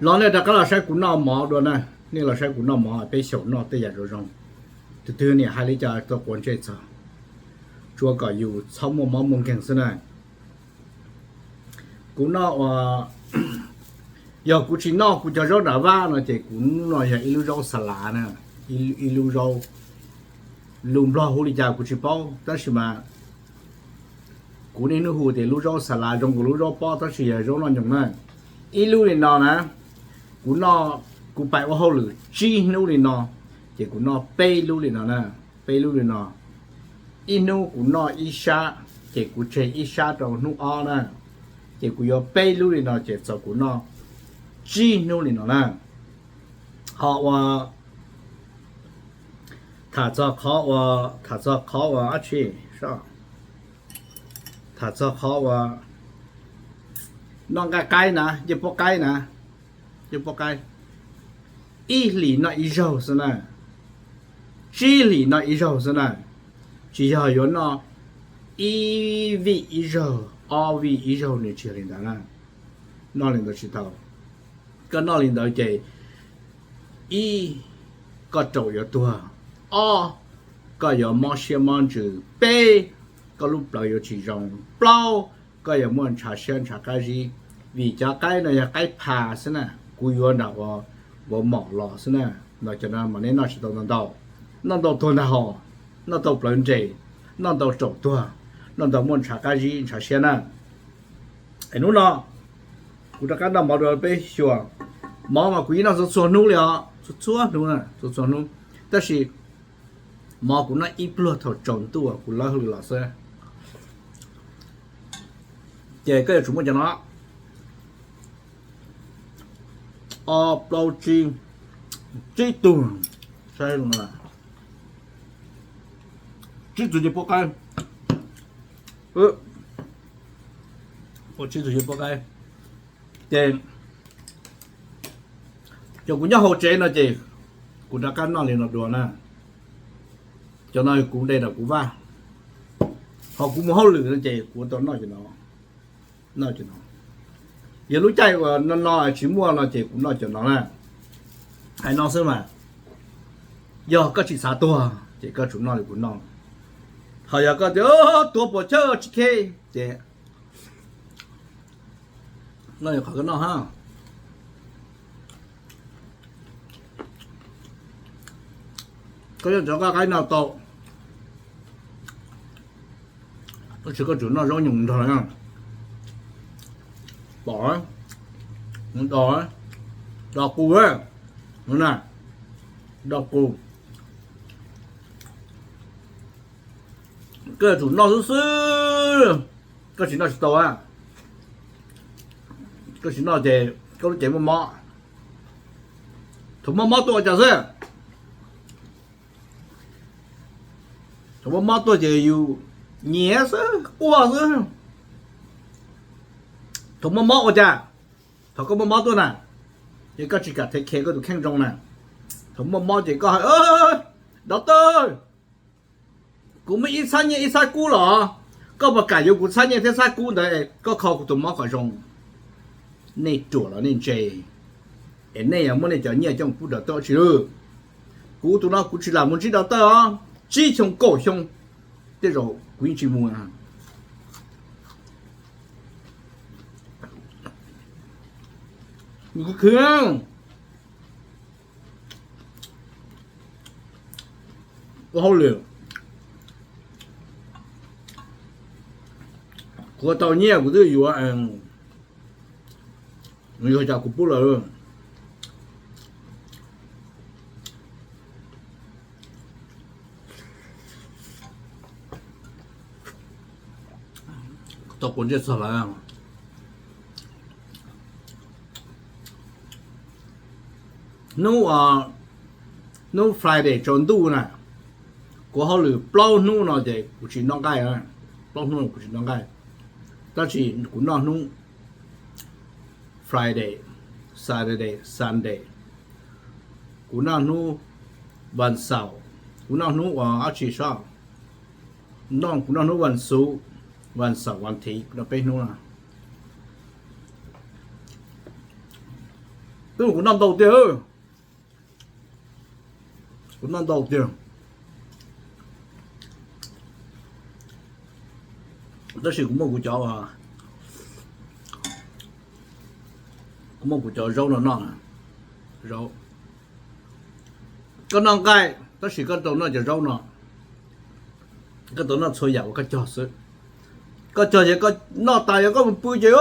Los nej rov qab los saib kuv noj mov dua na, nej los saib kuv noj mov peb xyaum noj tej yam zoo zoo. Tus twg niam hais li cas tuaj quav ntsej txog, tsuav kom yus txhob muaj mob muaj nkeeg xwb na. Kuv noj ua, yog kuv tsis noj kuv cov zaub nram vaj no ces kuv no yog ib lub zaub xa lav na, ib lub zaub, lus Nplog hu li cas kuv tsis paub tab sis mas kuv niaj hnub hu tias lub zaub xa lav zoo nkaus lub zaub pob tab sis yog zaub noj nyoos na. Ib lub li no na, kuv noj, kuv pais ua hauj lwm tsib hnub li no, ces kuv noj peb lub li no na, peb lub li no. Ib hnub kuv noj ib sab, ces kuv tseg ib sab rau hnub ob na, ces kuv yuav peb lub li no ces txaus kuv noj tsib hnub li no na. Ho ua, tham txog qhov ua, tham txog qhov ua dab tsi, tham txog qhov ua noj nqaij qaib na, ncej puab qaib na, ncej puab qaib, ib hlis noj ib zaug xwb na, tsib hlis noj ib zaug xwb na, tsis yog yuav noj ib vij ib zaug, ob vij ib zaug, nws tsis yog li ntawd na. Noj li ntawd tsis tau. Koj noj li ntawd ces ib, koj raum yuav tuag, ob, koj yuav mob siab mob ntsws, peb, koj lub plawv yuav tsis zoo, plaub, koj yuav muaj ntshav siab ntshav qab zib, vim cov qaib no yog qaib pha xwb na, kuv yuav nram ua, ua mom los xwb na. No cov no mas nej noj tsis tau ntau ntau, noj ntau tuag ntag hos, noj ntau plawv nres, noj ntau raum tuag, noj ntau muaj ntshav qab zib ntshav siab na. Es hnub no kuv rov qab noj mov dua peb xyuas. Mov mas kuv yeej noj txhua txhua hnub li os, txhua txhua hnub, txhua txhua hnub. Tab sis mov kuv noj ib pluag thaum tsaus ntuj kuv lawb hauj lwm los xwb. Ces koj yuav tsum muaj cov no, ob plaub tsib, tsib tug, tsib tug ncej puab qaib, tsib tug ncej puab qaib. Ces cov kuv nyob hauv tsev no ces kuv rov qab noj li no dua na. Cov no kuv de rau kuv vaj, ho kuv mus hauj lwm no ces kuv tau noj cov no. Yog lub caij uas no no tsis muaj no ces kuv noj cov no na. Hais no xwb mas, yog koj tsis xav tuag ces koj tsum noj li kuv noj. Ho yog koj tias tuag puas chawj tsis khe ces noj qhov koj noj ha. Koj yeej cov nqaij qaib no tau, tab sis koj tsum noj zaub nyoos nrog na. Pom, do, do qus na, do qus. Koj yuav tsum noj xwb xwb, koj tsis noj tsis tau a. Koj tsis noj ces koj lub cev muaj mob. Thaum muaj mob tuaj ua cas xwb? Thaum muaj mob tuaj ces yus nyiav xwb, quaj xwb. Thaum muaj mob ua cas? Thaum koj muaj mob tuaj na, ces koj tsis kam thev khe koj tus kheej zoo na. Thaum muaj mob ces koj hais, Doctor, kuv muaj ib txhab nyiaj ib txhab kub los, koj puas kam yuav kuv txhab nyiaj thiab txhab kub ntawd, koj kho kuv tus mob kom zoo? Nej ruam los nej ntse, es nej yuav muab nej cov nyiaj coj pub doctor tsis lawm? Kuv tus no kuv tsis lam mus ntsib doctor os, tsib xyoo kaum xyoo, tej zaum kuv yeej tsis mus. Khwv, ua hauj lwm, kuv tau nyiaj kuv twb yuav, yuav cas kuv pub lawm. Tau quav ntsej txog lawm. Hnub, hnub Friday tsaus ntuj na, kuv hauj lwm plaub hnub no ces kuv tsis noj nqaij, plaub hnub no kuv tsis noj nqaij, tab sis kuv noj hnub Friday, Saturday, Sunday, kuv noj hnub vas xaum, kuv noj hnub uas dab tsi sab, kuv noj hnub vas xuv, vas xaum, vas thiv, noj peb hnub no. Twb kuv noj ntau tiag, kuv noj ntau tiag. Tab sis kuv muaj kuv cov, kuv muaj kuv cov zaub no noj. Zaub, koj noj nqaij tab sis koj tau noj cov zaub no, koj tau noj txhua yam uas koj cog xwb. Koj cog ces koj noj tas yog koj mus pw ces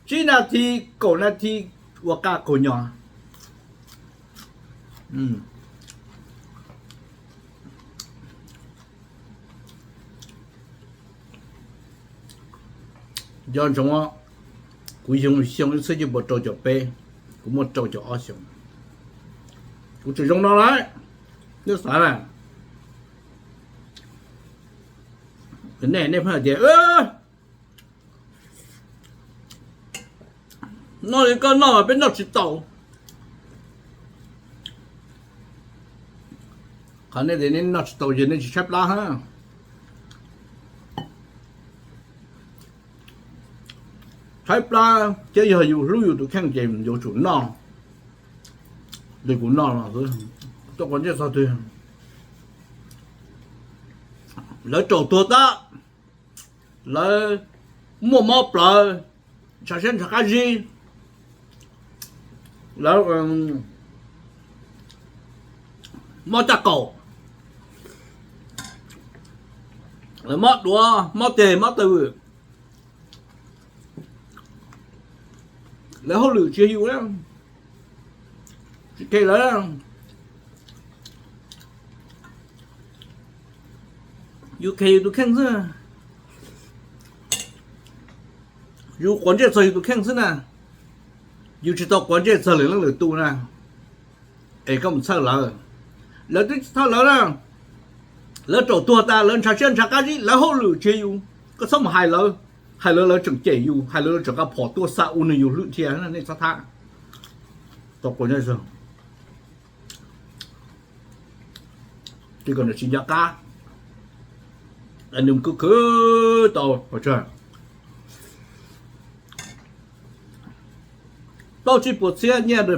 tsib nas this kaum nas this ua qaj qaug nyo. Nco ntsoov, kuv xyoo ib txhiab cuaj puas rau caum peb, kuv muaj rau caum ob xyoos, kuv tseem zoo no lawm. Nej xav na, nej, nej pheej hais tias noj li koj noj mas peb noj tsis tau. Qhov nej tias nej noj tsis tau ces nej tsis tshaib plab hab. Tshaib plab thiab yog yus hlub yus tus kheej ces yuav tsum noj li kuv noj no xwb. Tuaj quav ntsej txog twg, lawv raum tuag tab, lawv muaj mob plawv, ntshav siab ntshav qab zib, lawv mob caj qaum, lawv mob duav mob teg mob taw vwm, lawv hauj lwm tsis yog yus, tsis khe lawv. Yus khe yus tus kheej xwb, yus quav ntsej txog yus tus kheej xwb na. Yus tsis tau quav ntsej txog lwm leej lwm tus na. Es koj mus txhawj lawv, lawv twb tsis txhawj lawv na. Lawv raum tuag tas lawv ntshav siab ntshav qab zib, lawv hauj lwm tsis yog yus. Koj txhob mus hais lawv, hais lawv lawv tseem cem yus, hais lawv lawv tseem nqa phom tuaj xa ua nws yus hlwb dhia, nej txhob thab. Tau quav ntsej txog Ces kom nws tsis nco qab, nws khwv khwv tau. Plaub tsib puas txhiab nyiaj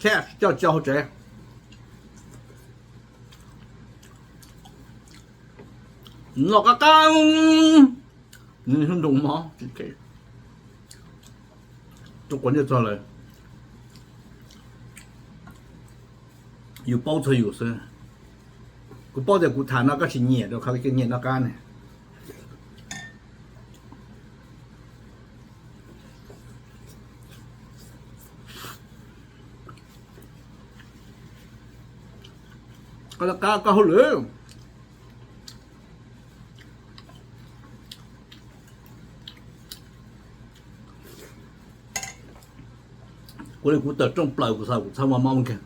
cash coj tso hauv tsev. Noj qab qab, nws nroo mob tsis kheev. Tuaj quav ntsej txog lawm, yus paub txog yus xwb. Kuv paub tias kuv tham no koj tsis nyiam rau qhov nyiam noj qab ne. Koj noj qab koj hauj lwm. Kuv li kuv tawm rooj plaws kuv xav kuv txhob mob mob kiag.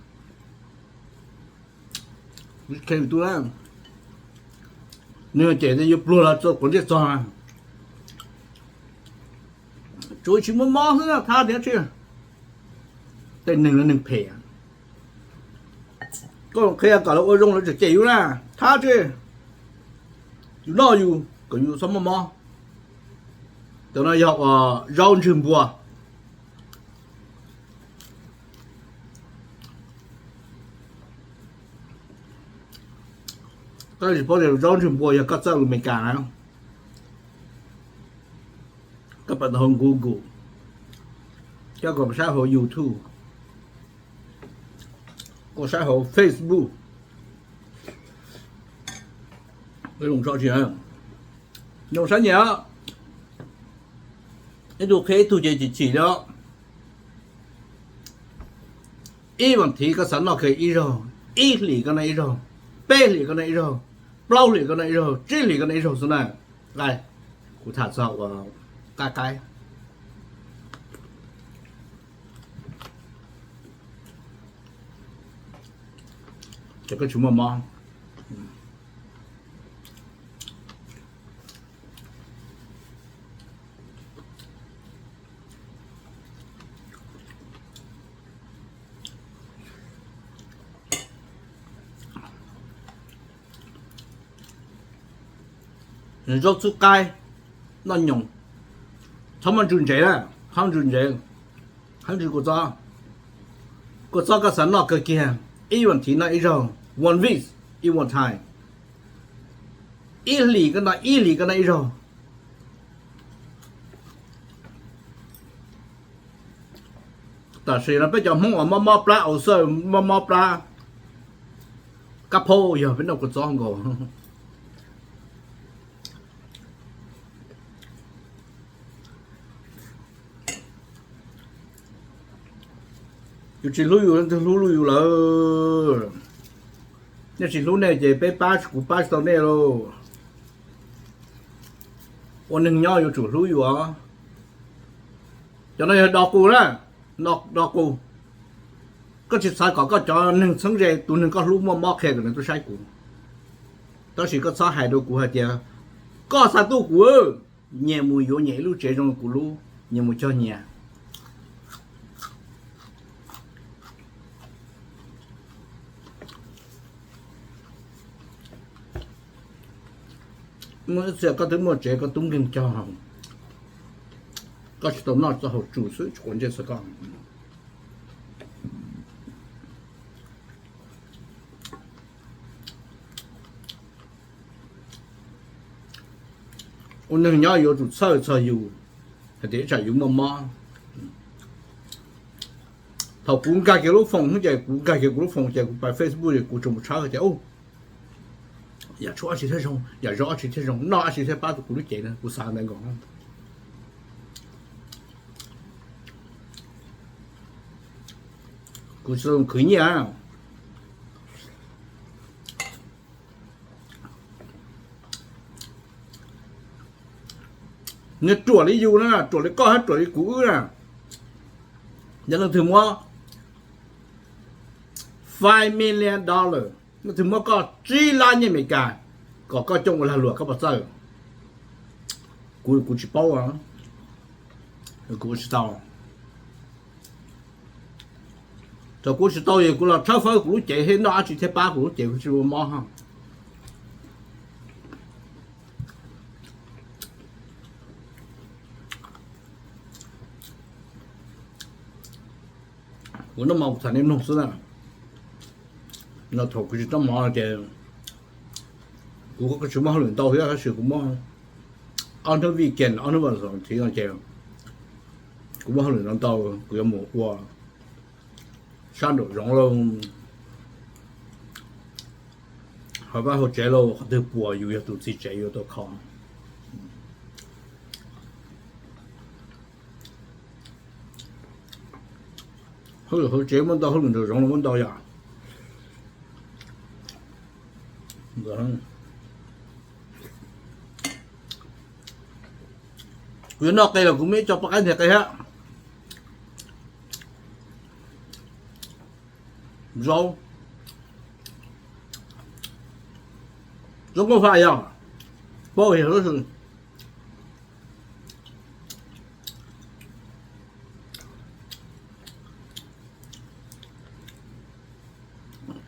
Nws cem tias yuav pluag los txog quav ntsej txog, tsuav tsis muaj mob xwb na, thab tias tsis. Tej neeg no neeg phem, koj qhia kom lawv ua zoo lawv tseem cem yus na, thab tsis. Yus noj yus kom yus txhob muaj mob. Cov no yog zaub ntswg npua. Koj tsis paub tias zaub ntswg npua yog koj txawj lus Amelikas na. Koj pab tau hauv Google, koj kom saib hauv YouTube, koj saib hauv Facebook. Zoo saib nyiam, ib tug qhia ib tug ces chim chim li. Ib vas thiv koj xav noj kiag ib zaug, ib hlis koj noj ib zaug, peb hlis koj noj ib zaug, plaub hlis koj noj ib zaug, tsib hlis koj noj ib zaug xwb na. Kuv tham txog ua qab qaib, ces koj tsis muaj mob. Zaub txhub qaib, noj nyoos, txhob muab ntsws ntsev na, txhob ntsws ntsev, txhob ntsws kua txob. Kua txob koj xav noj kawg kiag, ib vas thiv noj ib zaug, one week, ib one time, ib hlis koj noj, ib hlis koj noj ib zaug. Tam sim no peb cov Hmoob uas mob mob plab, ulcer, mob mob plab, kab phaub yog peb noj kua txob nkaus. Yus tsis hlub yus leej twg hlub yus lawm? Nej tsis hlub nej ces peb pab, kuv pab tsis tau nej lauj. Ua neeg nyob yuav tsum hlub yus os. Cov no yog do qus na, do qus. Koj tsis xav kom koj cov neeg txheeb ze, tus neeg koj hlub muaj mob, qhia kom nws tuaj saib kuv. Tab sis koj txhob hais rau kuv hais tias koj xa tuaj kuv, nyias mus yuav nyias ib lub tsev zoo kuv lub, nyias mus cog nyias. Muaj ib txhia koj twb muaj tsev koj tub nkeeg cog, koj tsis tau noj txoj hauv tsum xwb tsis quav ntsej txog koj. Ua neeg nyob yuav tsum txhawj txog yus, hais tias ib tsam yus muaj mob. Thaum kuv nkag kiag lub foos ces, kuv nkag kiag kuv lub foos ces kuv pais Facebook es kuv tsuas mus tshawb tias, yam tshuaj dab tsi thiaj zoo, yam zov dab tsi thiaj zoo, noj dab tsi thiaj pab tau kuv lub cev no, kuv xav ntawd nkaus. Kuv tsis tau khwv nyiaj. Nws ruam li yus na, ruam li koj thiab ruam li kuv wb na. Yog leej twg muab five million dollar, leej twg muab koj tsib lab nyiaj Amelikas kom koj coj ua lag luam koj puas txawj? Kuv, kuv tsis paub, kuv ua tsis tau. Thaum kuv ua tsis tau es kuv los tshawb fawb kuv lub cev thiab noj dab tsi thiaj pab kuv lub cev kuv tsis ua mob. Kuv noj mov kuv tham nej mloog xwb na. No thaum kuv tsis noj mov no ces kuv tsis muaj hauj lwm ntau thiab, tab sis kuv muaj ob hnub weekend, ob hnub vas thiv no ces kuv muaj hauj lwm ntau ntau, kuv yuav mus ua sab nraum zoov lauj, hauv vaj hauv tsev lauj, qhov twg puas yus yog tus txiv tsev yuav tau kho. Hauj lwm hauv tsev muaj ntau, hauj lwm nraum zoov los muaj ntau yom. Kuv yuav noj qe los kuv muaj ib co poj qaib nthiav qe thiab. Zaub, zaub nkauj fa yog, paub yog lub.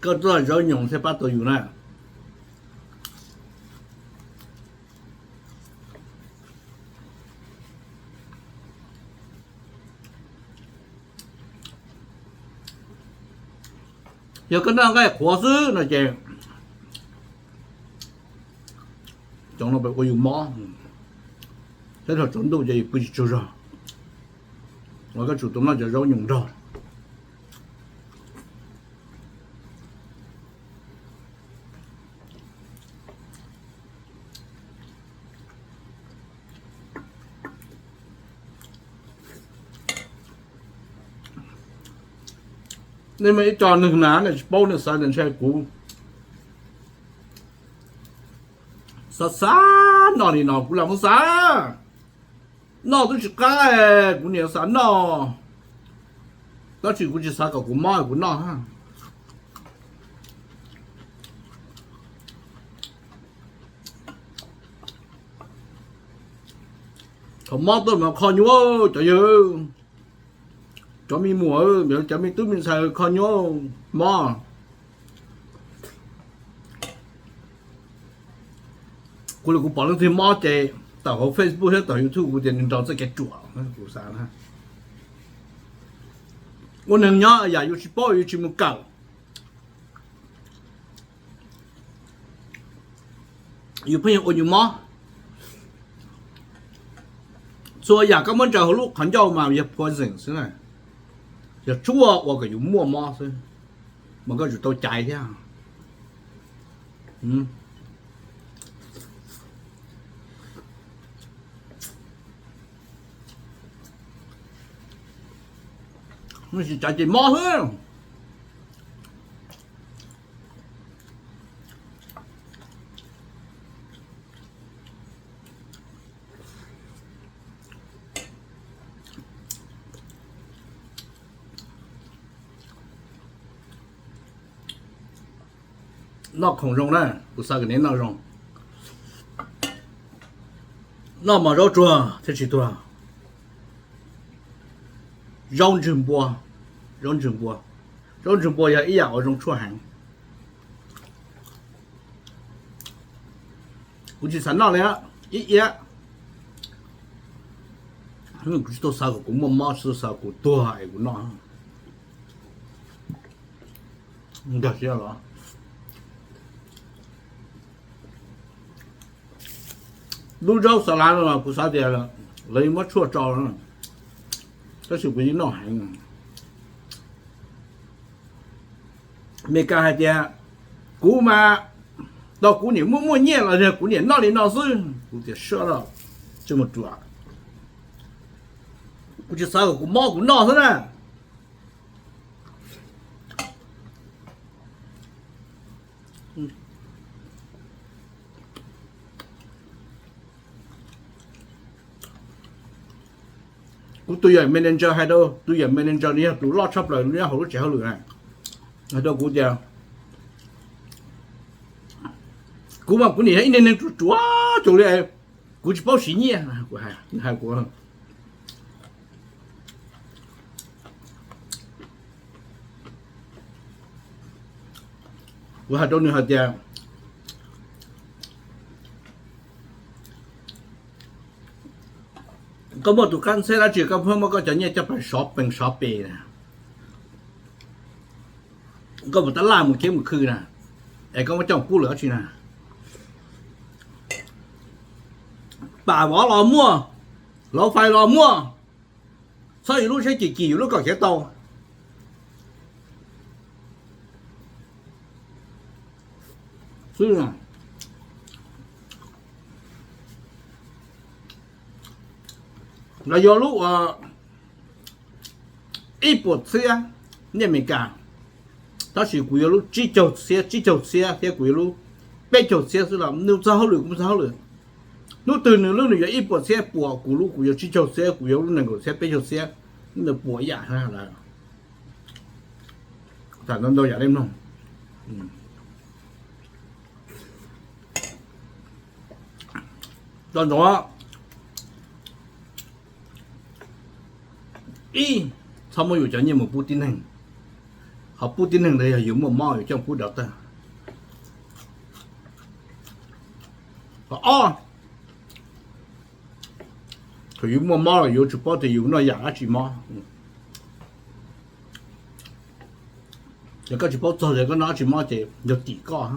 Koj tuaj zaub nyoos thiaj pab tau yus na. Yog koj noj nqaij qhuav xwb no ces cov no pab ua yus mob, thiab thaum tsaus ntuj ces yus pw tsis tsaug zog, los koj tsum tau noj cov zaub nyoos nrog. Nej muaj ib co neeg na, nej tsis paub nej xav tias ntshai kuv xav xav noj li no, kuv lam muab xav noj twb tsis qab, kuv niam xav noj, tab sis kuv tsis xav kom kuv mob kuv noj. Thaum mob tuaj mas kho nyuaj cov yawg, cov me muam, cov me tub me ntxhais kho nyuaj mob. Kuv li kuv pom leej twg mob ces tawm hauv Facebook thiab tawm YouTube kuv tias nws nrog txoj kev ruam, kuv xav na. Ua neeg nyob yam yus tsis paub yus tsis mus kawm, yus pheej yog ua yus mob. Txhua yam koj muab ntsaws hauv lub qhov ncauj mas yog poison xwb na, yog tshuaj ua kom yus muaj mob xwb, mas koj yuav tsum tau caiv thiab. Tsis caiv ces mob xwb. Noj khoom zoo na, kuv xav kom nej noj zoo. Noj mov zaub tsuag thiaj tsis tuag. Zaub ntswg npua, zaub ntswg npua, zaub ntswg npua yog ib yam uas zoo tshuaj heev. Kuv tsis xav noj li, ib iab. Kuv tsis tau xav kom kuv muaj mob, tsis tau xav kuv tuag es kuv noj. Nkag siab los. Lub zaub xa lav no kuv xav tias lawv muab tshuaj tso, tab sis kuv yeej noj heev. Meskas hais tias kuv mas, tau kuv niam muaj muaj nyiaj los yog kuv niam noj li no xwb, kuv tias sua los tsis mus ruam. Kuv tsis xav kom kuv mob kuv noj xwb na. Kuv tus yawm manager hais rau, tus yawm manager nws yog tus loj tshaj plaws nyob hauv lub tsev hauj lwm na, hais rau kuv tias kuv mas kuv niam yog ib neeg neeg ruam ruam cuag li, kuv tsis paub siv nyiaj. Kuv hais, kuv hais rau nws hais tias koj muaj tus kab ntxheb dab tsi koj pheej muab koj cov nyiaj coj pais sov pees sov pes na, koj mus tab laj mus kiab mus khw na, es koj muab coj pub lawm dab tsi na? Pam vov los muaj, lauv fais los muaj, txhob yus lub tsheb cim cim yus lub kom khiav tau xwb. Los yog lub ib puas txhiab nyiaj Amelikas, tab sis kuv yuav lub tsib caug txhiab, tsib caug txhiab thiab kuv yuav lub peb caug txhiab xwb los nws txog hauj lwm kuv txog hauj lwm. Hnub twg nws lub nws yuav ib puas txhiab puas, kuv lub kuv yuav tsib caug txhiab, kuv yuav lub nees nkaum txhiab peb caug txhiab, nws puas ib yam lawm. Tham ntau ntau yam nej mloog. Tso ntsoov, ib, txhob muab yus cov nyiaj mus pub tib neeg, ho pub tib neeg ntawd yog yus muaj mob yus coj pub dov tag. Ho ob, thaum yus muaj mob los yuav tsum paub tias yus noj yam dab tsi mob. Yog koj tsis paub txog tias koj noj dab tsi mob ces yog tim koj.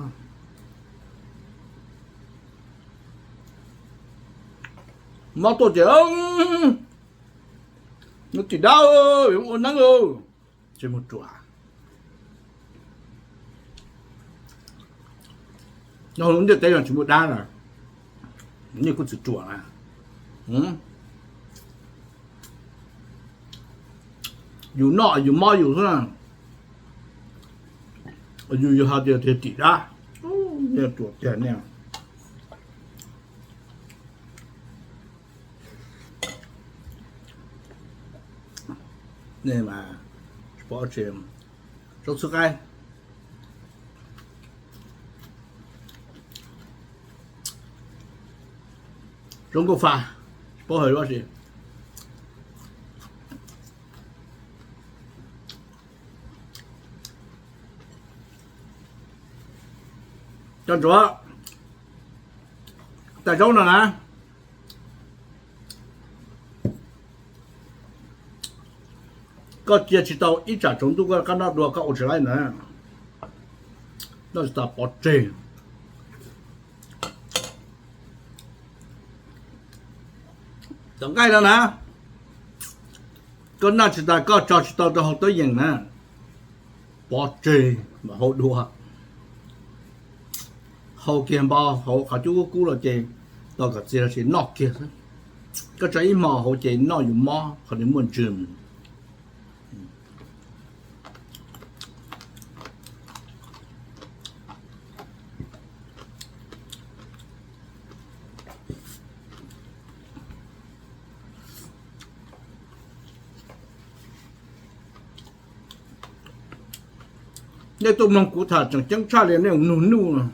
Mob tuaj ces, tim dab, ua neeb, tsis mus ruam. Nyob hauv lub ntiaj teb no tsis muaj dab na, nej kuj tsis ruam na. Yus noj yus mob yus xwb na, yus yus hais tias tim dab, nej ruam tiag nej. Nej mas tsis paub tsi, zoo xwb qaib, zoo nkauj fa, tsis paub hais dab tsi. Tso ntsoov, tais zaub no na, Koj cia tsis tau ib tsam tsaus ntuj koj rov qab noj dua koj ua tsis laib na. Noj tsis tas pov tseg. Cov nqaij no na, koj noj tsis tas koj tso tsis tau rau hauv tub yees na, pov tseg mam hau dua. Hau kiag npo hauv qhov cub kub kub los ces tau kom txias los sis noj kiag xwb. Koj tso ib hmo hauv ces noj yuav mob qhov nws muaj ntsws. Nej tuaj mloog kuv tham tseem ceeb tshaj li nej nug nuj no.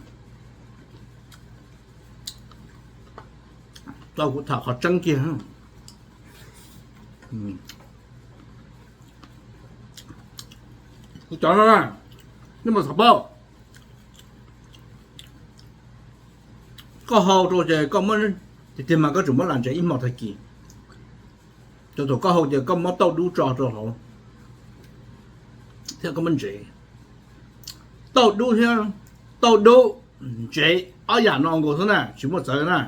Tau kuv tham qhov tseeb kiag. Cov no, nej mus xav paub, koj hau rau ces koj muab, tiag tiag mas koj tsum muab lam ntsev ib hmo tag kis. Ces thaum koj hau ces koj muab tauj dub tso rau hauv thiab koj muab ntsev. Tauj dub thiab tauj dub ntsev ob yam no nkaus xwb na, tsis muaj txawv na.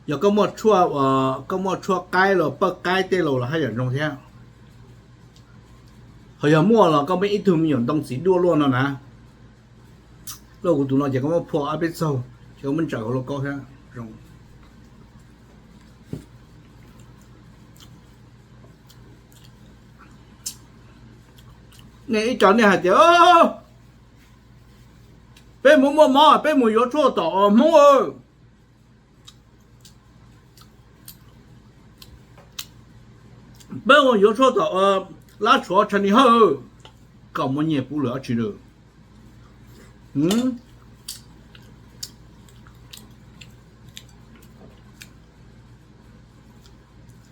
Yog koj muaj tshuaj, koj muaj tshuaj qaib los pawj qaib tej laus los haj yam zoo thiab. Ho yog muaj los koj muaj ib tug me nyuam ntoo txiv duaj luaj no na, lauj, kuv tus no ces koj muab phua ob peb txaug ces koj muab ntsaws hauv lauj kaub thiab zoo. Nej ib co nej hais tias peb mus muaj mob peb mus yuav tshuaj tom Hmoob, peb mus yuav tshuaj tom Lab Tshuav Tsha Ni Hawj, koj muab nyiaj pub lawm dab tsi lawm?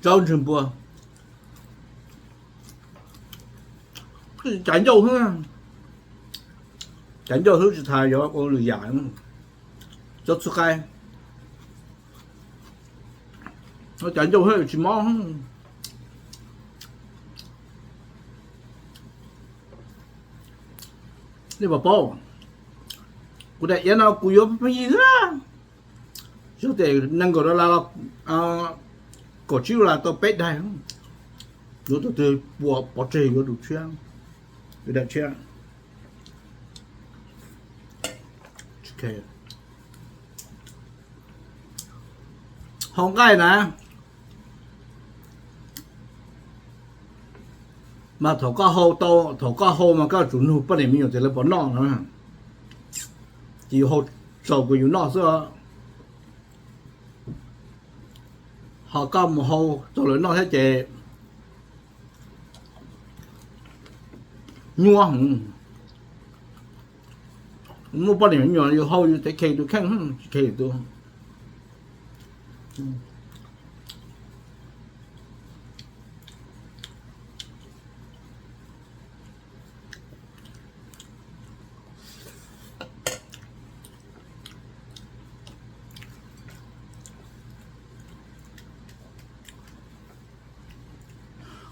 Rau ntswg npua, cav ncauj xwb, cav ncauj xwb tsis tas yuav ua lwm yam. Cov txhua qaib, cav ncauj xwb tsis mob. Nej puas paub, kuv daim iav no kuv yuav pheej yig xwb, xyov tes nees nkaum dollar los kaum tsib dollar tau peb daim, yuav tus twg pua pov tseg yuav tus tshiab, daim tshiab. Hau nqaij na, mas thaum koj hau tau, thaum koj hau mas koj tsum nug poj niam me nyuam tias lawv puas noj no, ces yus hau txaus kuv yus noj xwb. Ho koj mus hau txaus lawv noj thiab ces nyuaj heev. Muaj poj niam me nyuam yus hau yus txawm khe tus kheej tsis khe tus.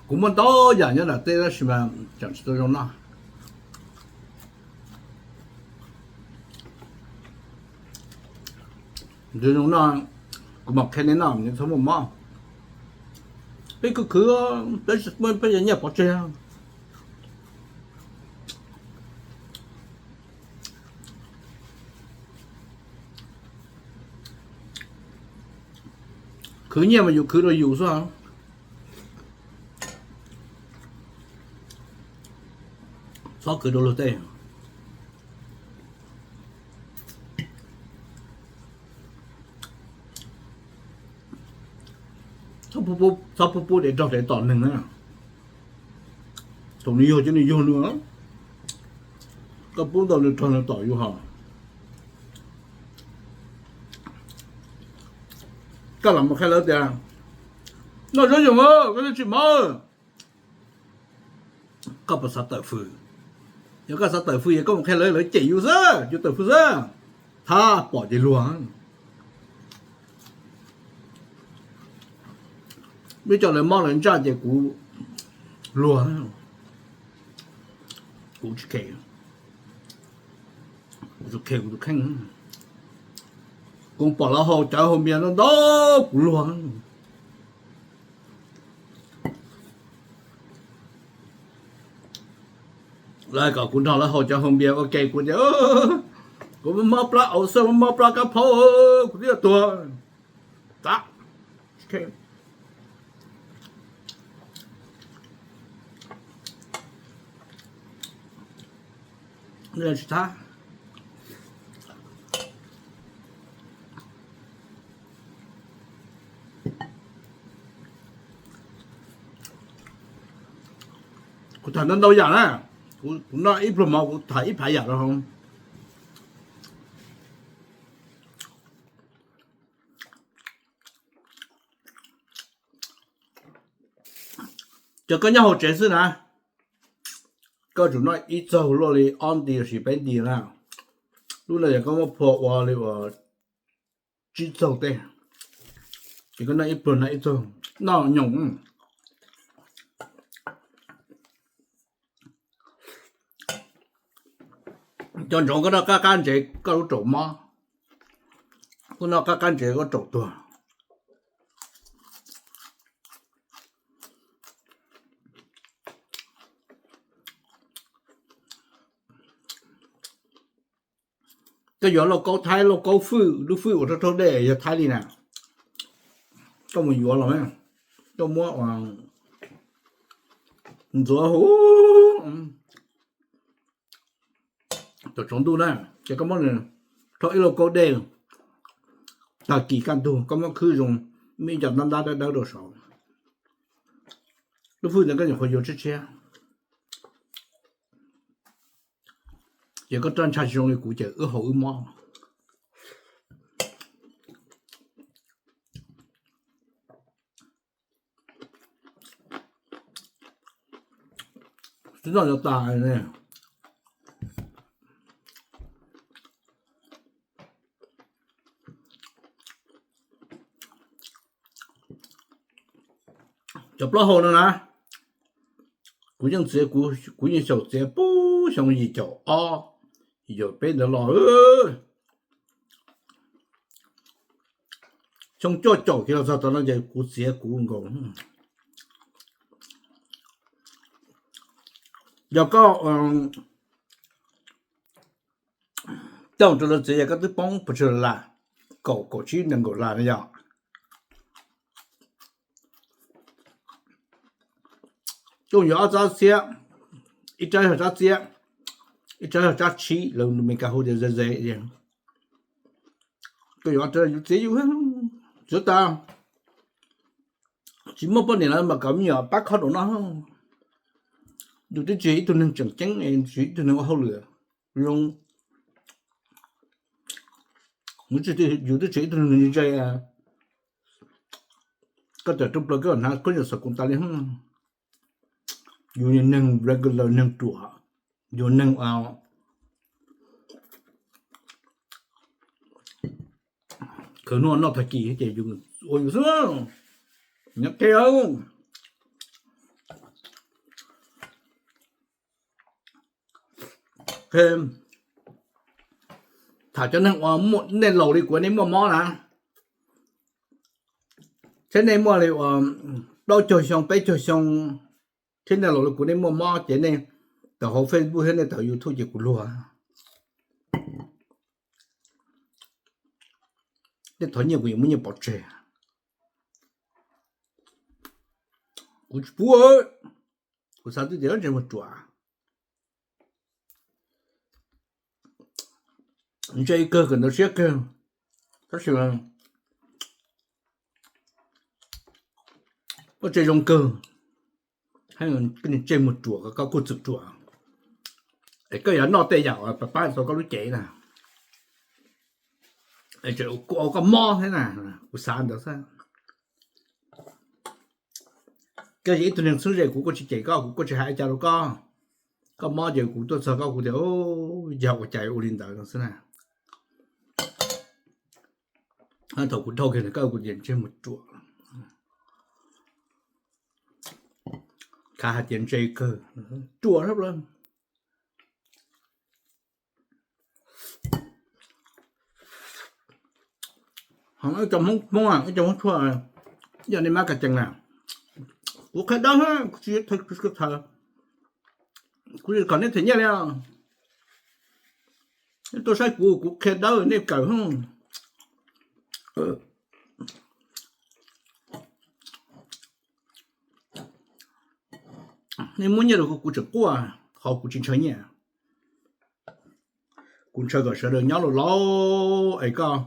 Kuv muaj ntau yam nyob nram teb tab sis mas tseem tsis tau zoo noj. Nws zoo no, kuv mam qhia nej noj nws txhob muaj mob. Peb khwv khwv, peb muaj peb cov nyiaj pov tseg. Khwv nyiaj mas yus khwv rau yus xwb, txhob khwv rau luag tej. Txhob pub pub dev rog dev tom neeg na. Thaum nws yug ces nws yug nws, koj pub ntau nws rog nws tom yus hos. Koj los mus qhia lawv tias noj zaub yoog koj thiaj tsis mob. Koj puas xav tawm fws? Yog koj xav tawm fws es koj mus qhia lawv, lawv cem yus xwb, yus tawm fws xwb. Thab pom ces luag. Peb cov lawv mob lawv ntsaj ces kuv Luag, kuv tsis khe, kuv tsis khe kuv tus kheej. Kuv pom lawv haus cawv haus npias ntau ntau kuv luag. Lawv kom kuv nrog lawv haus cawv haus npias ua ke kuv tias, kuv mob plab aus xwb, mob plab kab phaub, kuv twb yuav tuag. Tsis khe. Tsis thab. Kuv tham ntau ntau yam na, kuv noj ib pluag mov kuv tham ib phav yam rau hauv. Ces koj nyob hauv tsev xwb na, koj tsum noj ib txaug luaj li ob nti los sis peb nti na. Lub no yog koj muab phua ua li uas tsib txaug tej, ces koj noj ib pluag noj ib txaug, noj nyoos. Cov ntsoov koj noj qab qab ntsev koj lub raum mob, koj noj qab qab ntsev koj raum tuag. Koj yuav lauj kaub Thaib, lauj kaub Fwj, lub Fwj uas rhaub rhaub dej yog Thaib li na. Koj mus yuav los, koj muab ntxuav hu tom tsoov ntuj na, ces koj muab rhaub ib lauj kaub dej, tag kis kaj ntug koj muab khwb zoo, muaj ib co ntab ntab dawb dawb rau saud. Lub Fwj ntawd koj nyuam qhuav yuav tshiab tshiab, ces koj roj ntsha tsis zoo li kuv ces wb haus wb mob. Twb noj tas. Cov plaub hau no na, kuv yeej txiav, kuv yeej xyaum txiav puag xyoo yim caum ob, yim caum peb ntawd los. Xyoo cuaj caum kiag los txog tom no ces kuv txiav kuv nkaus. Yog koj coj rau lawv txiav yog koj twb poob pes tsawg las, kaum, kaum tsib nees nkaum las no yog. Koj yuav ob tsab txiab, ib tsab yog tsab txiab, ib tsab yog tsab tshib, lawv Meskas hu tias ze ze. Koj yuav ob tsab, yus txiav yus, txiav tas tsis muaj poj niam lawv mam kom me nyuam pab khob rau noj. Yus twb tsis yog ib tug neeg tseem ceeb, tsis yog ib tug neeg ua hauj lwm zoo, yus twb tsis yog ib tug neeg ntse. Koj tawm rooj plaws koj hnav khaub ncaws xov koos tas li. Yus neeg regular, neeg ruam, yus neeg khwv hnub noj tag kis ces yus ua yus xwb. Nyob qhia tham cov neeg uas nej laus li kuv nej muaj mob na, thiab nej muaj li uas plaub caug xyoo peb caug xyoo, thiab nej laus li kuv nej muaj mob ces nej tawm hauv Facebook thiab nej tawm YouTube ces kuv luag. Nej thov nyiaj kuv yuav muab nyiaj pov tseg. Kuv tsis pub, kuv xav twb tias ntsej muag ruam, ntsej kawg kawm ntawv siab kawg, tab sis koj tsev zoo kawg, koj ntsej muag ruam, koj kuj txwm ruam, es koj yuav noj tej yam uas pab tau koj lub cev na, es kuv ua koj mob thiab na, kuv xav ntawd xwb. Koj yog ib tug neeg txheeb ze kuv kuj tsis cem koj, kuv kuj tsis hais li cas rau koj. Koj mob ces kuv tuaj txog koj kuv tias, yog ua cas ua li ntawd no xwb na. Thaum kuv dhau kiag ntawm koj kuv tias ntsej muag ruam. Khav hais tias ntse kawg, ruam sab plaws. Ho ib co Hmoob, Hmoob, ib co Hmoob tshua, yog nej mab kas cees na, kuv qhia dawb, kuv tsis, kuv kom nej them nyiaj li os. Nej tuaj saib kuv, kuv qhia dawb nej kawm. Nej muab nyiaj rau kuv, kuv tseem quaj, qhov kuv tsis ntshaw nyiaj. Kuv ntshaw kom sawv daws nyob laus laus es koj,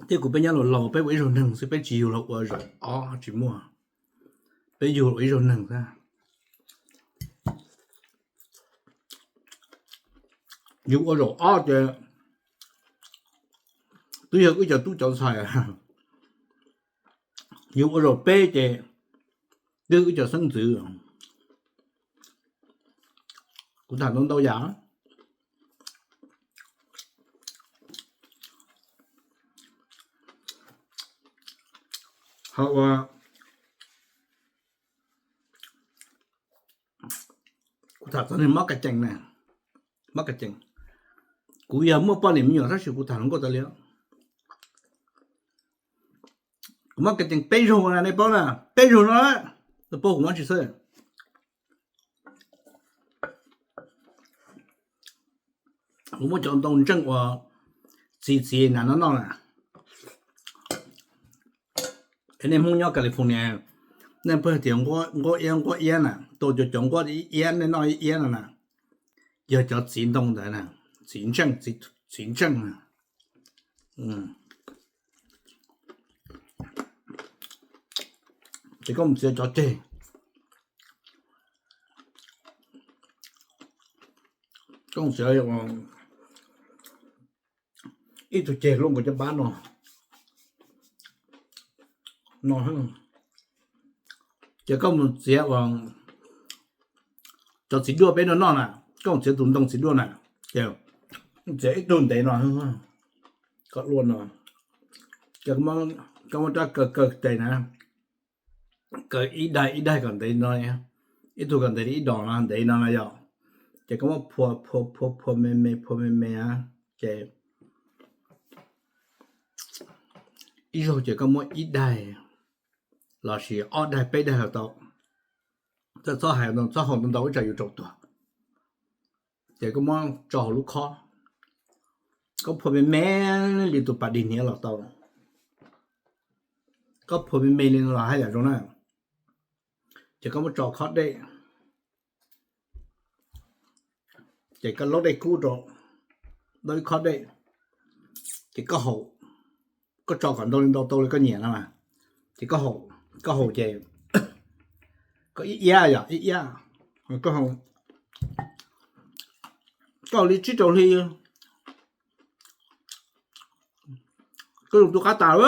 thiab kuv peb nyob laus laus, peb ua ib zaug neeg xwb, peb tsis yug los ua zaum ob tsis muaj, peb yug ua ib zaug neeg xwb. Yug ua zaum ob ces twb yog wb cov tub cov ntxhais, yug ua zaum peb ces twb yog wb cov xeeb ntxwv. Kuv tham ntau ntau yam. Ho ua, kuv tham txog neeg mob kas cees na, mob kas cees. Kuv yog muaj poj niam me nyuam tab sis kuv tham hluas nkauj tas li. Kuv mob kas cees peb zaug na, nej paub na, peb zaug no, nej paub kuv mob tsis xwb. Kuv muab cov ntoo ntseej uas txiv txiv na no noj na. Es nej Hmoob nyob California, nej pheej tias nquab iab nquab iab na, tau cov cov nquab iab nej noj iab no na, yog cov txiv ntoo ntawd na, txiv ntseej, txiv ntseej na. Ces koj mus txiav cov ceg, koj mus txiav ib tug ceg luaj nkaus caj npab no, no, ces koj mus txiav cov txiv duaj peb no noj na, koj mus txiav tus ntoo txiv duaj na, ces txiav ib tug ntev no, koj luaj no, ces koj muab rab kaw kaw tes na, kaw ib daig ib daig kom ntev no, ib tug kom ntev li ib dos no ntev no na yom, ces koj muab phua phua phua phua me me phua me me, ces ib zaug ces koj muab ib daig lossis ob daig peb daig los tau. Txhob hais ntau, txhob haus ntau ntau ib tsam yus tsaus tuag. Ces koj muab tso hauv lub khob, koj phua me me li tus pas dig hniav los tau. Koj phua me me li no los haj yam zoo na. Ces koj muab tso khob dej, ces koj laub dej kub rau, laub ib khob dej, ces koj haus, koj tso kom ntau li ntau tau li koj nyiam no mas, ces koj haus, koj haus ces koj ib iab yom, ib iab, koj haus li tsib rau hli, koj zoo tu qab tas.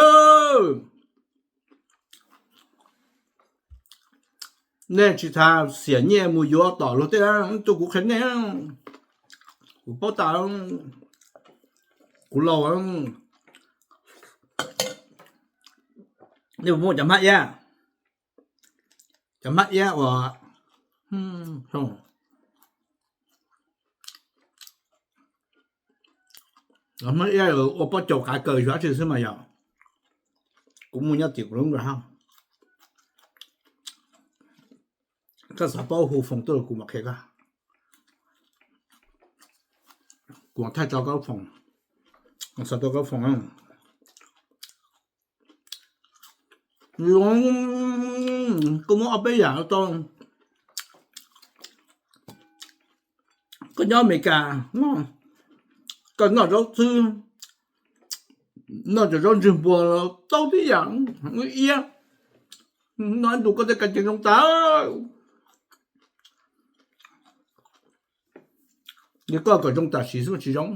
Nej tsis tas xiam nyiaj mus yuav tom luag tej, tuaj kuv qhia nej, kuv paub tas, kuv laus. Nej puas muaj cov hmab iab, cov hmab iab uas, cov hmab iab ua pob caus qav kaws xyov dab tsi xwb mas yog, kuv muaj nyob tim kuv lub nra hab. Koj xav paub hu foom tuaj kuv mam qhia koj. Kuv thaij tso koj foom, xav tau koj foom. Koj muab ob peb yam tau. Koj nyob Amelikas, koj noj zaub xwb, noj cov zaub ntswg npua los tau tib yam, iab, noj ib ntus koj tej kas cees zoo tas. Yog koj kom zoo tam sim xwb mas tsis zoo.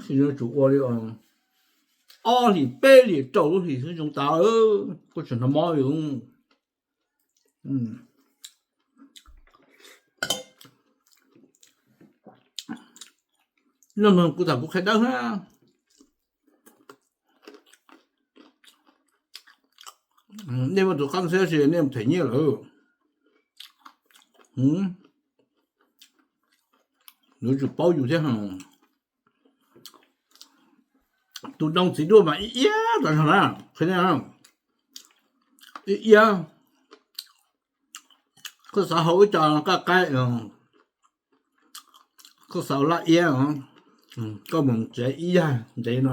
Tsis zoo, tsum ua li ob hlis peb hlis rau lub hlis xwb zoo tas, koj tseem hnov mob li. Noj mloog kuv tham kuv qhia dawb hab. Nej muaj tus qab ntxhiab si nej them nyiaj lawm. Yuav tsum paub yus thiab. Tus noog txiv duaj mas ib iab tas zog na, qhia nej, ib iab. Koj xav hau ib co qaj qaib, koj xav laj iab, koj mus tsev ib yag ntev no,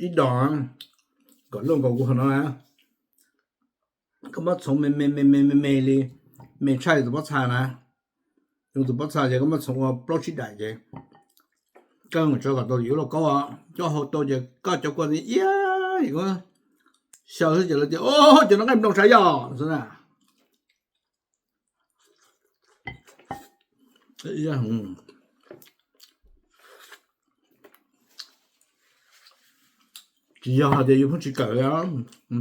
ib dos, kom luaj nkaus kuv qhov no na, koj muab txhoov me me me me me me li, me tshaj tus pob txha na. Yus tus pob txha ces koj muab txhoov ua plaub tsib daim ces koj mus tso kom tau yuav lauj kaub, coj hau tau ces koj cov kua ntxiv iab, xyaw xwb ces lawv tias, o, cov no nqaij nplooj sav yog xwb na. Tsis yog hais tias yus pheej tsis kawm,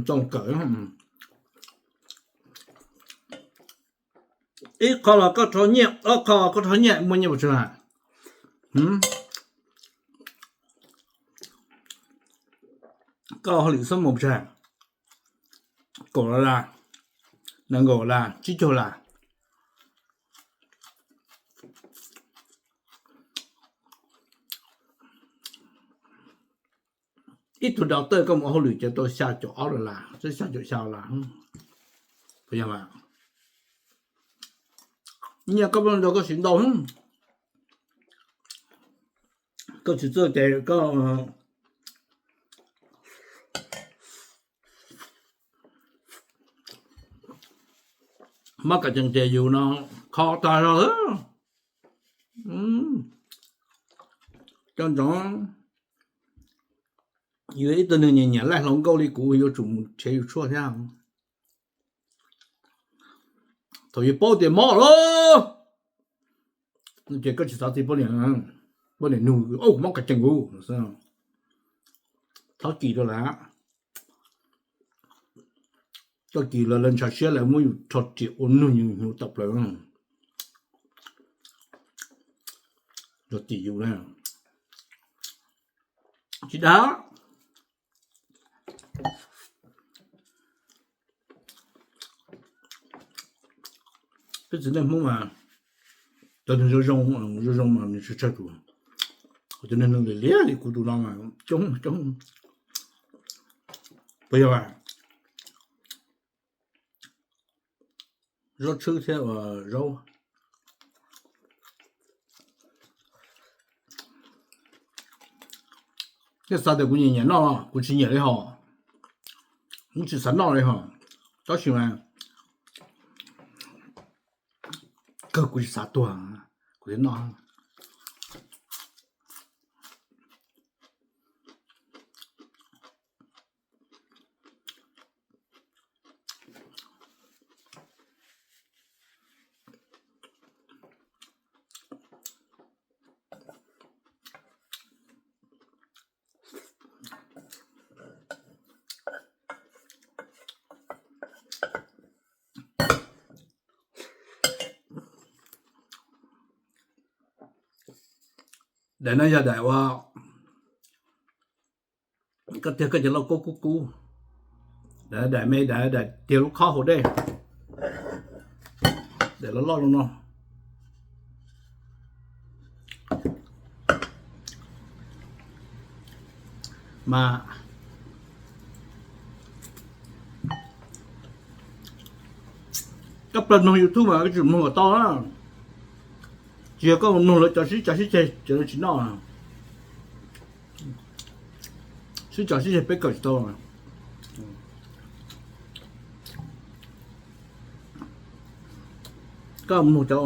txaus kawm. Ib qho los koj rho nyiaj, ob qho koj rho nyiaj muaj nyiaj puas tsawg? Koj hauj lwm xab mus puas tsawg? Kaum las, nees nkaum las, tsib caug las. Ib tug doctor koj mus ua hauj lwm ces tau xya caum ob las, xya caum xya las. Nyiaj koj muaj ntau koj siv ntau, koj tsis txawj ces koj mob kas cees ces yus no kho tag zog. Cov ntsoov, yus ib tug neeg nyiam nyiam laij hluas nkauj li kuv yuav tsum mus nrhiav yus tshuaj thiab. Thaum yus paub tias mob lawm ces koj tsis xav txij poj niam, poj niam nug, kuv mob kas cees kuv. Thov kis rau lawv, txoj kis lawv ntshaw siab lawv muab yus rho riam ua nug yus hnyuv tawm plaws. Yog tim yus na, tsis dag. Peb txiv neej Hmoob mas cov neeg zoo zoo, zoo zoo mas nws tsawg tsawg tus, cov neeg liam liam li kuv tus no mas coob coob. Puas yog? Zaub tshwb thiab zaub, nej xav tias kuv nyiam nyiam noj, kuv tsis nyiam li hos, kuv tsis xav noj li hos, tab sis mas kawg kuv tsis xav tuag, kuv thiaj noj. Daim no yog daim ua koj tiag koj cov lauj kaub kub kub, daim me daim tiag lub khob hauv dej, daim loj loj no. Mas koj plaws mloog YouTube mas koj tsis mloog kom tau na. Tsis yog koj mloog lawv cov sib cav sib ceg ces lawv tsis noj. Sib cav sib ceg peb kawm tsis tau. Koj mloog cov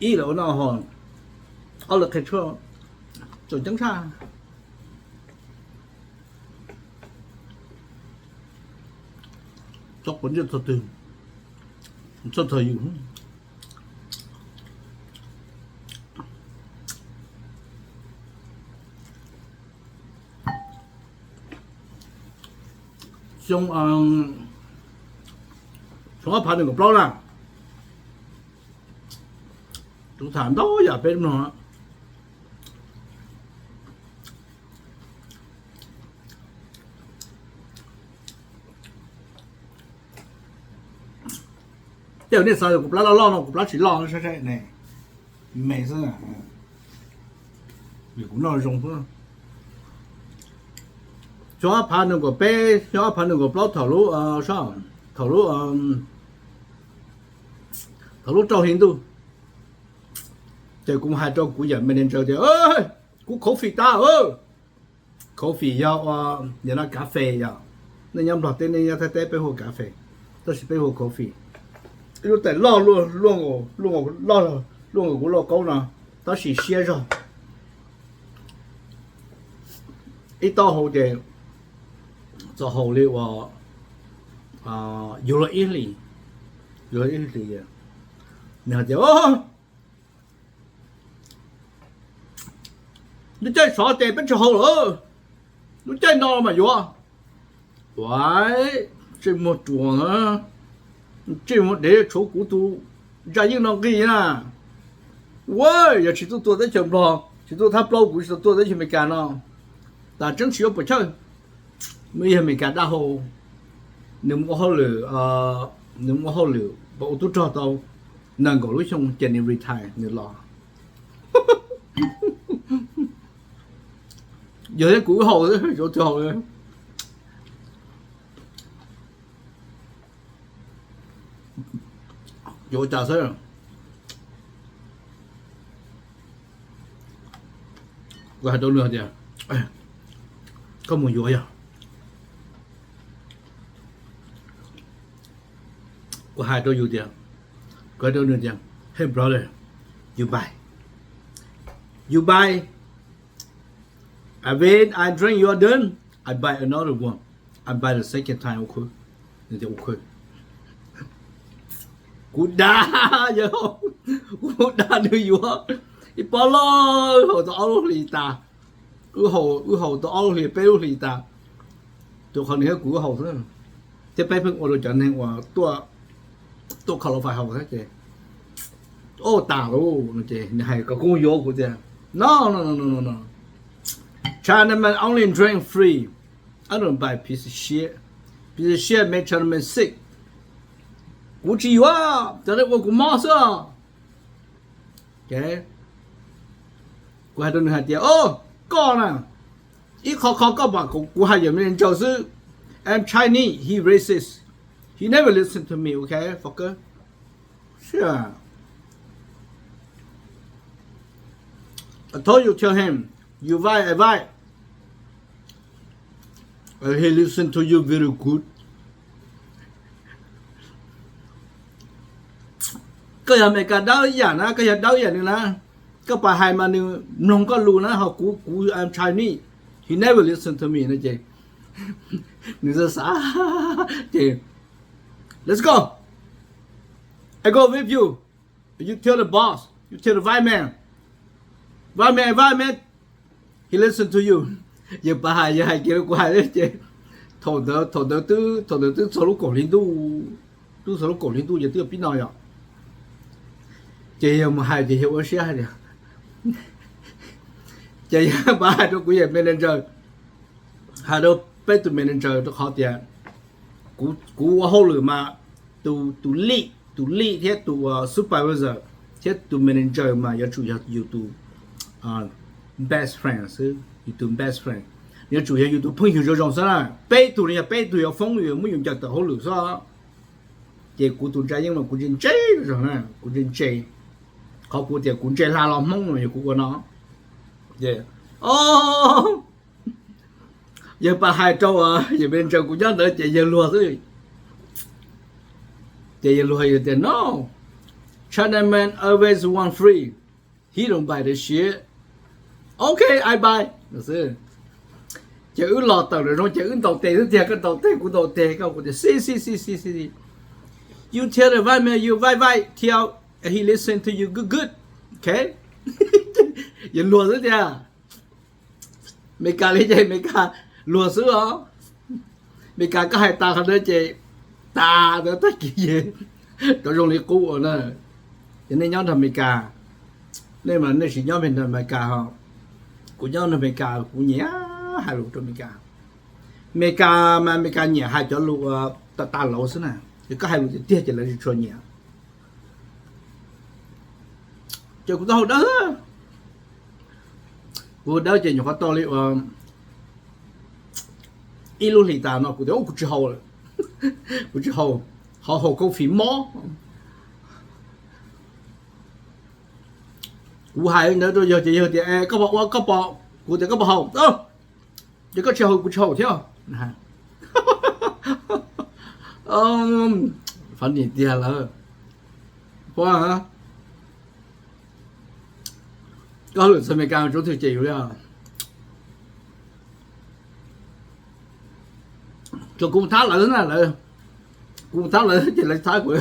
ib lawv ua noj ho, ob lawv qhia tshuaj tseem ceeb tshaj. Txog quav ntsej txog twg, txog txog yus. Xyoo, xyoo ob phav nees nkaum plaub na, kuv tham ntau yam peb mloog. Tej zaum nej xav tias kuv plab loj loj no, kuv plab tsis loj, saib saib ne, me xwb. Vim kuv noj zoo xwb. Xyoo ob phav nees nkaum peb, xyoo ob phav nees nkaum plaub thaum lub, thaum lub, thaum lub rau hli ntuj, ces kuv hais rau kuv yawm manager tias, kuv coffee tas. Coffee yog, yog no kav fes yom. Nej nyob Nplog teb, nej nyob Thaib teb peb hu kav fes, tab sis peb hu coffee. Ib lub tais loj luaj, luaj nkaus, luaj nkaus, loj, luaj nkaus kuv lauj kaub no, tab sis siab zog. Ib taub hau ces txaus haus li uas yug luag ib hlis, yug luag ib hlis. Nws hais tias, lub caij sov ces peb tsis haus lawm, lub caij no mas yuav. Ua, ntsej muag ruam na, ntsej muag dev, tshuav kuv tus ntsa yeej no nqis na. Ua, yog tsis tuaj tua teb chaws Nplog, tsis tuaj thab plaub, kuv tsis tau tuaj teb chaws Amelikas no. Tas tseeb tsis yuav puas chawj. Nws yog Amelikas dab hau, nws mus ua hauj lwm, nws mus ua hauj lwm ua tub rog tau nees nkaum lub xyoo ces nws retire nws los. Yog thiab kuv wb haus xwb, yuav twg haus. Yuav ua cas xwb. Kuv hais rau nws tias, koj mus yuav yog, kuv hais rau yus tias, kuv hais rau nws tias, hey brother, you buy, you buy, and when I drink your done, I buy another one, I buy the second time. Kuv dag, kuv dag nws yuav ib pob loj, wb haus tau ob lub hlis tas, wb haus tau ob lub hlis peb lub hlis tas, rau qhov nws thiab kuv wb haus xwb, thiab peb pheej ua rau cov neeg uas tuaj kho los fais haus thiab ces, ua tas lauj no ces nws hais kom kuv yuav, kuv tias, no, no, no, no, no, Chinaman only drink free, I don't buy piece of shit, piece of shit make Chinaman sick. Kuv tsis yuav, cov nej ua kuv mob xwb. Kuv hais rau nws hais tias, o, koj na, ib qho qho koj pom kuv hais yawm manager xwb. I'm Chinese, he racist, he never listen to me, okay, fucker. I told you, tell him, you right, I right. He listen to you very good. Koj yog Amelikas dawb ib yam na, koj yog dawb ib yam nws na, koj pab hais mas nws mloog koj lus na, ho kuv, kuv I'm Chinese, he never listen to me no ces nws xav xav ces, let's go, I go with you, you tell the boss, you tell the white man, white man, white man, he listen to you. Yawg pab hais, yawg hais kiag kuv hais ces, thaum ntawd, thaum ntawd twb, thaum ntawd twb txog lub kaum hli ntuj, twb txog lub kaum hli ntuj ces twb pib no yom. Ces yawg mus hais ces yawg ua siab hais tias, ces yawg pab hais rau kuv yawm manager, hais rau peb tus manager rau qhov tias kuv ua hauj lwm mas tus, tus lead, tus lead thiab tus supervisor thiab tus manager mas yuav tsum yog yus tus best friend xwb, yus tus best friend, yuav tsum yog yus tus phooj ywg zoo zoo xwb na. Peb tug no yog peb tug yuav foob, yuav muab yus ncaws tawm hauj lwm xwb. Ces kuv tus ntsa yeej mas kuv ntse ntse zog na, kuv ntse ntse, qhov kuv tias kuv ntse hla los Hmoob no yog kuv ua no. Yawg pab hais rau yawm manager kuv nyob ntawd ces yawg luag xwb. Ces yawg luag yawg tias, no, China man always want free, he don't buy the shit, okay, I buy. Ces wb los tawm lawm zoo ces wb ntaus tes xwb tiag, koj ntaus tes kuv ntaus tes, koj kuv tias, si si si si si, you tell the white man you right right, tell he listen to you good good, okay. Yawg luag xwb tiag. Meskas li ces Meskas luag xwb os. Meskas koj hais tas qhov ntawd ces tas ntawd tag kis ces rov zoo li qub ua na. Ces nej nyob nrog Meskas, nej mas nej tsis nyob nrog Meskas ho. Kuv nyob nrog Meskas kuv nyiam hais lus rau Meskas. Meskas mas Meskas nyiam hais cov lus tas tas lauv xwb na. Ces koj hais lus tiag tiag ces lawv tsis tshua nyiam. Ces kuv taub hau dawb, kuv dawb ces nyuam qhuav tau li ua ib lub hlis tas no kuv tias kuv tsis haus lawm, kuv tsis haus, ho haus coffee mob. Kuv hais ntawd rau yawg ces yawg tias koj puas ua, koj puas, kuv tias koj puas haus, ces koj tsis haus kuv tsis haus thiab. Funny tiag lawm. Ua, koj hauj lwm txog Amelikas tsuav twg cem yus li. Tsuas kuv mus thab lawv na, lawv, kuv mus thab lawv ces lawv thab kuv.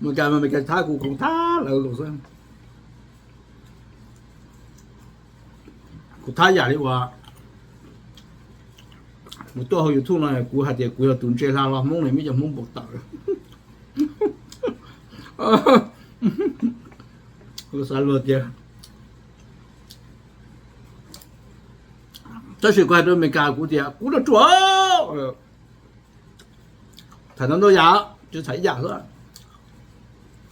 Amelikas mas Amelikas thab kuv, kuv thab lawv xwb. Kuv thab yam li uas kuv tuaj hauv YouTube no kuv hais tias kuv yog tus ntse hla los Hmoob ne, muaj cov Hmoob npau taws. Xav luag tias, tab sis kuv hais rau Amelikas kuv tias kuv nrog ruam. Tham ntau ntau yam, tsis tham ib yam xwb.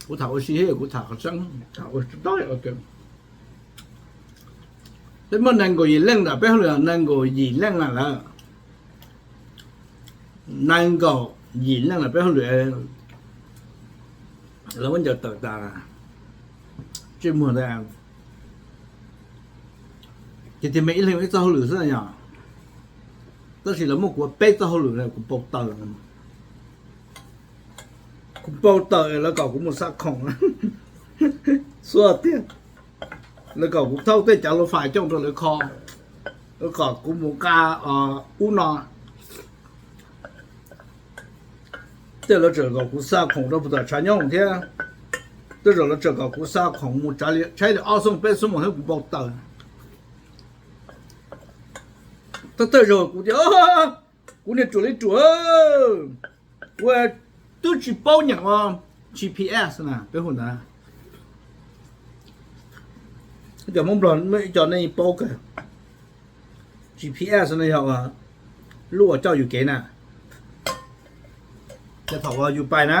Kuv tham ua si thiab kuv tham qhov tseeb, tham ua si. Peb muaj nees nkaum yim leej ntawm peb hauj lwm, nees nkaum yim leej na lawm, nees nkaum yim leej ntawm peb hauj lwm, lawv muab ncaws tawm tas, ntsej muag ntawd. Ces tiag me ib leeg ib txoj hauj lwm xwb yom, tab sis lawv muab kuv ua peb txoj hauj lwm na, kuv npau taws, kuv npau taws lawv kom kuv mus xa khoom, xua tiag, lawv kom kuv thauj tej cov lau fais coj rau lawv kho, lawv kom kuv mus nqa ub no. Tej lawv tseem kom kuv xa khoom rau puag tom tshav nyooj thiab, tej zaum lawv tseem kom kuv xa khoom mus tsav li tshaib li ob xuab moos peb xuab moos thiab kuv npau taws. Thawj thawj zaug kuv tias kuv niag ruam li ruam, kuv twb tsis paub nyeem ua G P S na peb hu ntawd. Cov Hmoob Nplog muaj ib co nej paub kawg, G P S no yog lub uas coj yus kev na. Ces thaum uas yus pais na,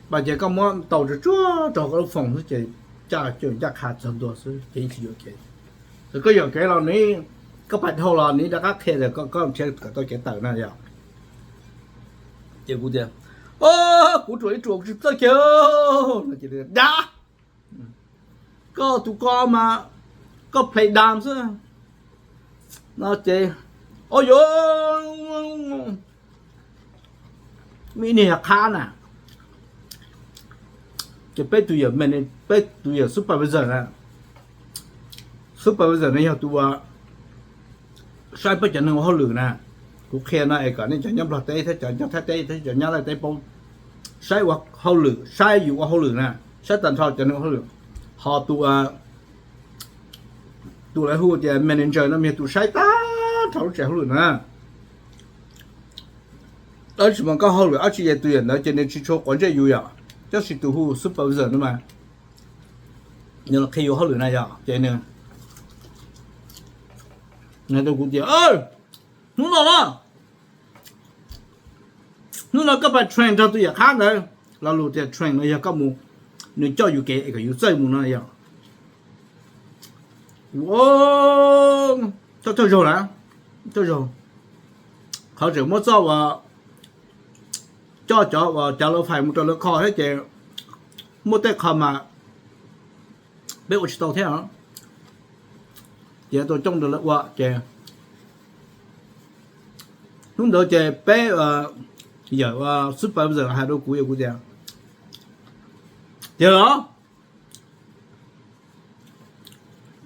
pais ces koj muab tau tsuag tsuag rau koj lub foos xwb ces coj ncaj qha txog ntua xwb ces yeej tsis yuam kev. Txawm koj yuam kev los nws, koj pais dhau los nws rov qab qhia tias koj nrhiav kom tau kev tawm na yom. Ces kuv tias, o, kuv ruam ib ruam kuv tsis txawj kev no. Ces tias, dab, koj tus ko mas koj play dumb xwb no ces, o yuav, muaj ib niag yog qhab na, ces peb tus yawm, peb tus yawm supervisor na, supervisor no yog tus uas saib peb cov neeg ua hauj lwm na. Kuv qhia no es kom nej cov nyob Nplog teb thiab cov nyob Thaib teb thiab cov nyob Nyab Laj teb paub, saib ua hauj lwm, saib yus ua hauj lwm na, saib tag nrho cov neeg ua hauj lwm. Ho tus, tus lawv hu tias manager no yog tus saib tag nrho lub tsev hauj lwm na. Tab sis mas koj hauj lwm dab tsi ces tus yawm ntawd ces nws tsis tshua quav ntsej yus yom, tab sis tus hu supervisor no mas nws los qhia yus hauj lwm na yom, ces nws hais rau kuv tias, hnub no na, hnub no koj pais train nrog tus yawm qhab ntawd. Lo lus tias train no yog koj mus, nws coj yus kev es kom yus txawj mus no yom. Kuv, thawj thawj zaug na, thawj zaug, qhov tseem muab txoj uas coj cov uas cov lau fais mus rau lawv kho thiab ces muaj tej qho mas peb ua tsis tau thiab os. Ces tau coj rau lawv ua ces hnub ntawd ces peb yawm supervisor hais rau kuv, kuv tias, tiag los?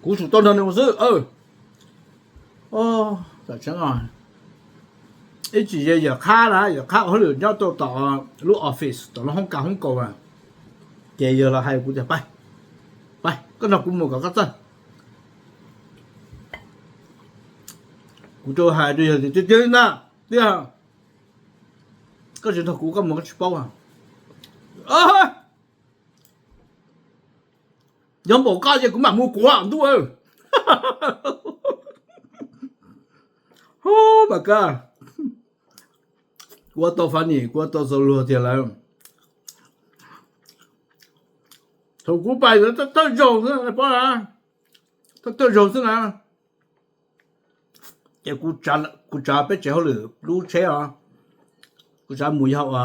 Kuv tsum tau nrog nws mus xwb. Tam tseeb, ib tsis ze yawm qhab na, yawm qhab ua hauj lwm nyob rau tom lub office tom lub hoob kas hoob kaus na. Ces yawg los hais kuv tias, pais, pais koj nrog kuv mus kom koj txawj. Kuv rau hais rau yawg tias, tiag tiag li ntag, tiag, koj tsis nrog kuv koj mus koj tsis paub. Yog npaum koj ces kuv mam mus kuv ntuj. Hu, mas koj, kuv ua tau funny, kuv ua tau txaus luag tiag lawm. Thaum kuv pais ntawd thawj zaug xwb, pab, thawj zaug xwb na. Ces kuv tsav peb tsev hauj lwm lub tsheb os, kuv tsav mus yog ua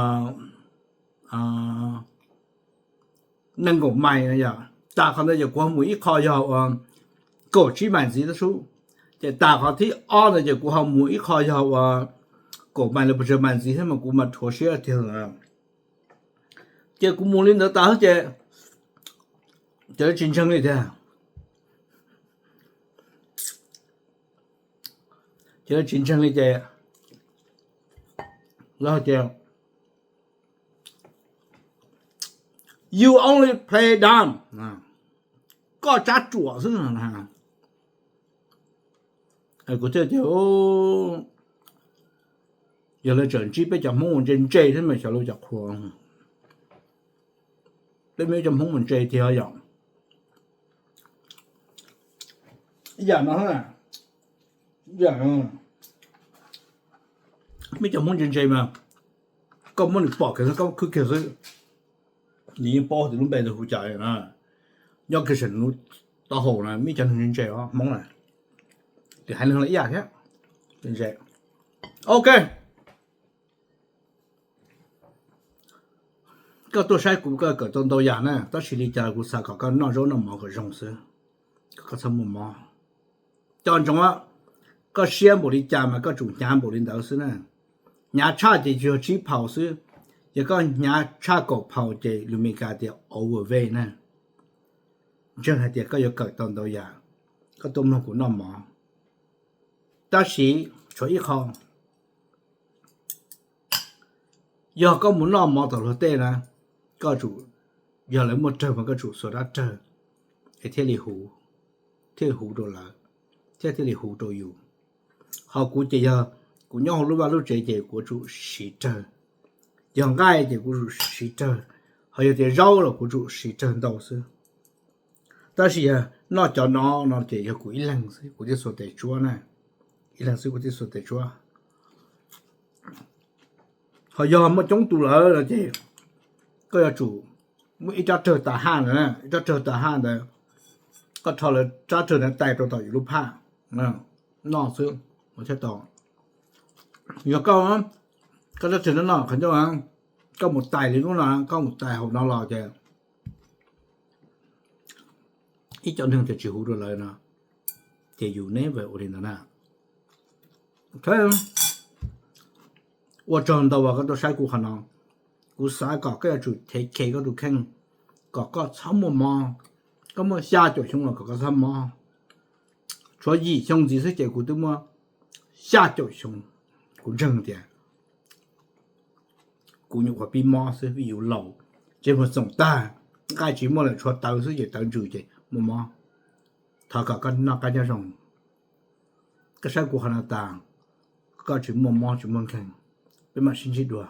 nees nkaum mais no yom, tas qhov ntawd ces kuv ho mus ib qho yog ua kaum tsib mais ntxiv tab sub. Ces tas qhov thib ob ntawd ces kuv ho mus ib qho yog ua kaum mais los puas tsawg mais ntxiv thiab mas kuv mas rhuav siab tiag. Ces kuv mus li ntawd tas ces ces lawv tsis ntseeg li tiag. Ces lawv tsis ntseeg li ces lawv tias, you only play dumb, koj tsab ruam xwb. Kuv thiaj tias, yog lawv tseem ntsib peb cov Hmoob ua ntse ntse thiab mas xyov lawv cov qhua, peb muaj ib cov Hmoob mus ntse tiag yom. Ib yam no, muaj ib cov Hmoob ntse ntse mas koj muab nws pom kiag xwb, koj khwb kiag xwb, nws yeej paub tias lub npe ntawd hu cas na. Nyob kiag saum nws lub taub hau na muaj ib cov neeg ntse ntse os Hmoob na, lwm haiv neeg los ib yam thiab. Ok, koj tuaj saib kuv koj kawm tau ntau yam na, tab sis li cas kuv xav kom koj noj zaub noj mov kom zoo xwb, kom koj txhob muaj mob. Cov ntsoov, koj siab npaum li cas mas koj tsum hnyav npaum li ntawd xwb na. Hnyav tshaj ces tsuas yog tsib phaus xwb, yog koj hnyav tshaj kaum phaus ces lus Meskas tias overweight na. Ntseeg hais tias koj yuav kawm tau ntau yam, koj tuaj mloog kuv noj mov. Tab sis tshuav ib qho, yog koj mus noj mov tom luag tej na, koj tsum, yog lawv muaj rawg mas koj tsum xuas rab rawg es thiaj li huv, thiaj li huv rau lawv, thiab thiaj li huv rau yus. Ho kuv ces yog kuv nyob hauv lub vaj lub tsev ces kuv tsum siv rawg. Yog nqaij ces kuv tsum siv rawg, ho yog tias zaub los kuv tsum siv rawg ntau xwb. Tab sis yog noj cov no no ces yog kuv ib leeg xwb, kuv thiaj xuas tes tsuab na, ib leeg xwb kuv thiaj xuas tes tsuab. Ho yog muaj coob tus lawm no ces koj yuav tsum muaj ib rab rawg tas haj ntawd, ib rab rawg tas haj ntawd, koj rho lawv rab rawg ntawd tais rau tom yus lub phaj noj xwb thiaj tau. Yog koj, koj rab rawg no noj qhov ncauj, koj mus tais li lub no, koj mus tais hauv no los ces ib co neeg tias tsis huv rau lawv no, ces yus never ua li ntawd na. Ua tsaug ntau uas koj tuaj saib kuv qhov no. Kuv xav kom koj yuav tsum thev khe koj tus kheej, kom koj txhob muaj mob. Koj muaj xya caum xyoo los kom koj txhob mob. Tshuav yim xyoo ntxiv xwb ces kuv twb muaj xya caum xyoo. Kuv ntseeg tias kuv nyuam qhuav pib mob xwb vim yus laus, ntsej muag txoom tag, nqaij tsis muaj lawm tshuav tawv xwb ces tawv ntsws ces muaj mob. Thov kom koj noj qab nyob zoo, koj saib kuv qhov no tas, koj tsis muaj mob tsis muaj nkeeg, peb mam sib ntsib dua.